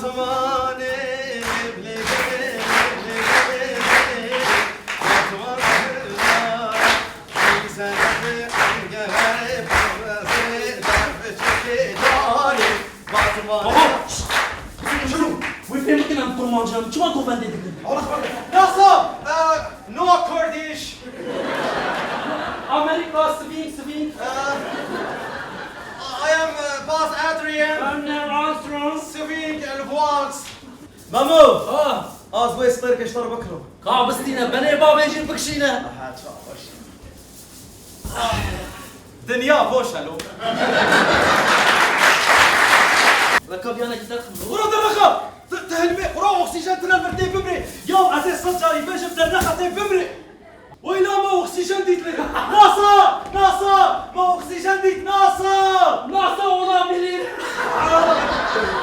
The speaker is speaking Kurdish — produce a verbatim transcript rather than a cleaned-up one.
Baba! Şunu, şunu! Wê fêm bikin em kurmancî ne, çima govendê dikin? Nasa! Uh, no Kurdish! Amerika, swing, swing. Uh, I am uh, Buzz Adrian. I'm Neil Armstrong. Swing el waltz. Memo! Ah! Az wê stêrkê ji te re bikirim. Ka bistîne, benê bavê jî bikişîne. Aha, çawa baş. Dinya boş e lo. Weka viyanekî derxim lo. Xura derrexa! Tu, tu hilmê, xura oksîjen tune li vir tê bimrê. Ya ez ê sed carî bêjim, derrexa tê bimrê. Weyla me oksîjen dît li. NASA! NASA! Me oksîjen dît, NASA! NASA olabilir.